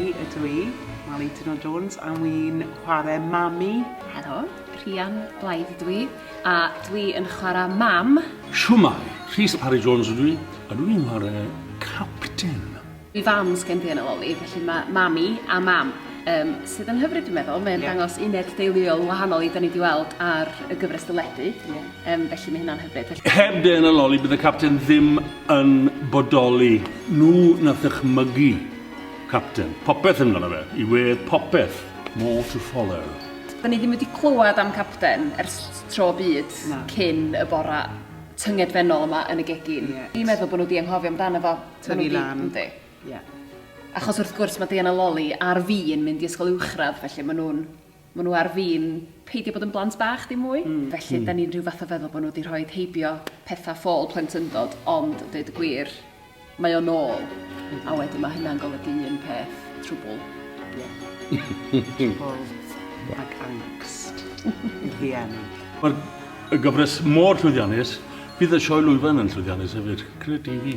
Mali ydw i, Mali Tudur Jones, a wi'n chwarae Mami. Helo, Rhian Blythe ydw i, a dwi yn chwarae Mam. Shwmae, Rhys Parry Jones ydw i, a dwi'n chwarae Capten. Dwi fam sgen Diana Loli, felly mae mami a mam, um, sydd yn hyfryd dwi'n meddwl. Mae'n yeah. dangos uned deuluol wahanol i da ni wedi weld ar y gyfres deledu. Yeah. Um, felly mae hynna'n hyfryd. Felly... Heb Diana Loli bydd y capten ddim yn bodoli. Nhw nath ddychmygu capten. Popeth amdano fe. I wedd popeth. More to follow. Da ni ddim wedi clywed am capten ers tro byd Na. cyn y bora tyngedfennol yma yn y gegin. Yeah. Fi'n meddwl bod nhw wedi anghofio amdano fo. Tyfu lan. Yndi. Ie. Achos wrth gwrs mae Deian a Loli ar fin mynd i ysgol uwchradd, felly maen nhw'n maen nhw ar fin peidio bod yn blant bach dim mwy. Mm. Felly mm. da ni'n rhyw fath o feddwl bod nhw wedi rhoi heibio pethau ffôl plentyndod, ond dweud y gwir, mae o nôl. Mm. A wedyn mae hynna'n golygu un peth, trwbl. Yeah. Trwbl ac angst i rhieni. Mae'r y gyfres mor llwyddiannus, bydd y sioe lwyfan yn llwyddiannus hefyd, cred i fi.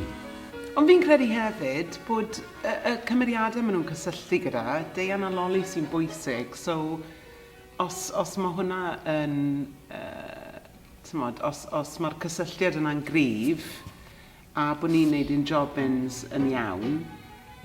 Ond fi'n credu hefyd bod y, y cymeriadau maen nhw'n cysylltu gyda, Deian a Loli sy'n bwysig, so os, os mae hwnna yn, uh, tymod, os, os mae'r cysylltiad yna'n gryf, a bod ni'n neud ein jobins yn iawn,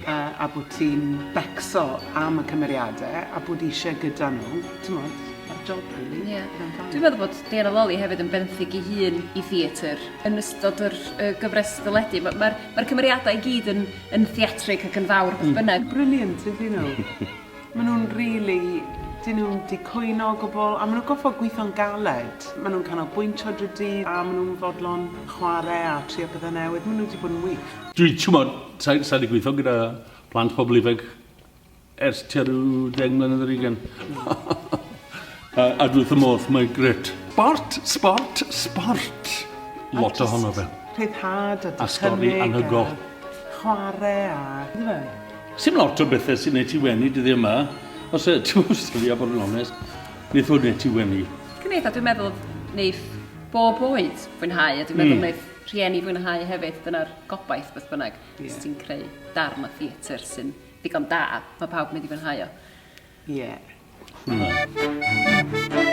uh, a bod ti'n becso am y cymeriadau, a bod eisiau gyda nhw, tymod, mae'r job really. Yeah. Dwi'n meddwl bod Diana Lolly hefyd yn benthyg ei hun i theatr yn ystod yr uh, gyfres deledu. Mae'r ma, ma cymeriadau i gyd yn, yn theatrig ac yn fawr beth bynnag. Brilliant, ydyn nhw. Maen nhw'n really, dyn nhw'n di cwyno o gwbl, a maen nhw'n goffo gweithio'n galed. Maen nhw'n canolbwyntio drwy dydd, a maen nhw'n fodlon chwarae a trio pethau newydd. Maen nhw wedi bod yn wych. Dwi, ti'n modd, sa i wedi gweithio gyda plant pobl ifanc ers tua rhyw 10 mlynedd ar hugain. a, a dwi wrth y modd, mae'n gret. Sport, sport, sport. Lot ohono fe. Rhyddhad a dychymyg. A stori anhygoel. A chwarae a... Yndyfe? Sim lot o bethe sy'n neud ti wenu dyddia yma. Os e, ti'n gwybod, fi a bod yn onest, neith hwn neud ti wenu. Gwneith, a dwi'n meddwl neith bob oed fwynhau, a dwi'n meddwl mm. neith rhieni fwynhau hefyd, dyna'r gobaith beth bynnag. Yeah. Os ti'n creu darn o theatr sy'n ddigon da, mae pawb mynd i fwynhau o. Ie. Hwnna.